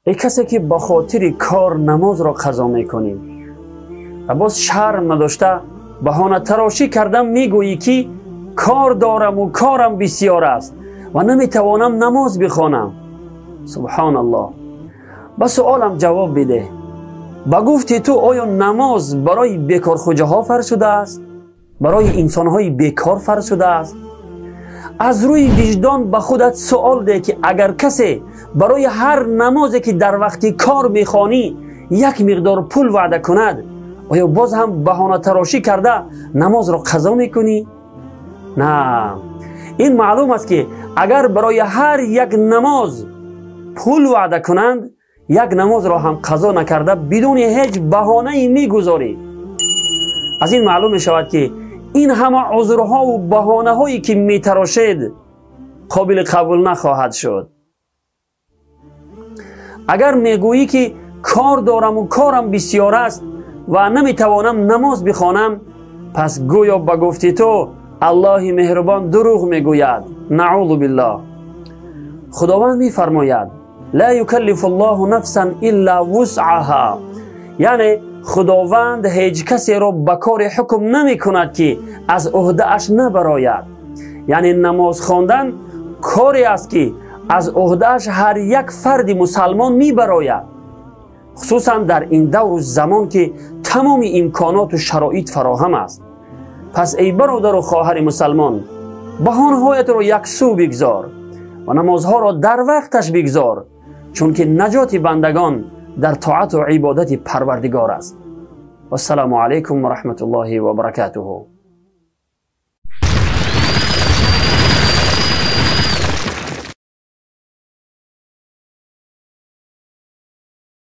Эй касе ки ба хотири кор намозро қазо мекунӣ ва боз шарм надошта баҳонатарошӣ карда мегӯӣ, ки кор дорам ва корам бисёр аст ва наметавонам намоз бихонам. Субҳоналлоҳ. Ба суолам ҷавоб бидеҳ. Ба гуфти ту, оё намоз барои бекорхӯҷаҳо фарз шудааст? Барои инсонҳои бекор фарз шудааст? Аз рӯи виҷдон ба худат суол деҳ, ки агар касе барои ҳар намозе, ки дар вақти кор мехонӣ, як миқдор пул ваъда кунад, оё боз ҳам баҳонатарошӣ карда намозро қазо мекунӣ? На, ин маълум аст, ки агар барои ҳар як намоз пул ваъда кунанд, як намозро ҳам қазо накарда, бидуни ҳеҷ баҳонае мегузорӣ. Аз ин маълум мешавад, ки ин ҳама узрҳову баҳонаҳое, ки метарошед, қобили қабул нахоҳад шуд. Агар мегӯӣ, ки кор дораму корам бисёр аст ва наметавонам намоз бихонам, пас гӯё ба гуфти ту Аллоҳи меҳрубон дурӯғ мегӯяд. Наъузу биллоҳ. Худованд мефармояд: ла юкаллифу ллоҳу нафсан илла вусъаҳа. Яъне Худованд ҳеҷ касеро ба кори ҳукм намекунад, ки аз ӯҳдааш набарояд. Яъне намоз хондан коре аст, ки аз ӯҳдааш ҳар як фарди мусалмон мебарояд, хусусан дар ин давру замон, ки тамоми имконоту шароит фароҳам аст. Пас эй бародару хоҳари мусалмон, баҳонаҳоятро яксӯ бигзор ва намозҳоро дар вақташ бигзор, чунки наҷоти бандагон дар тоату ибодати Парвардигор аст. Вассалому алайкум ва раҳматуллоҳи ва баракатуҳу.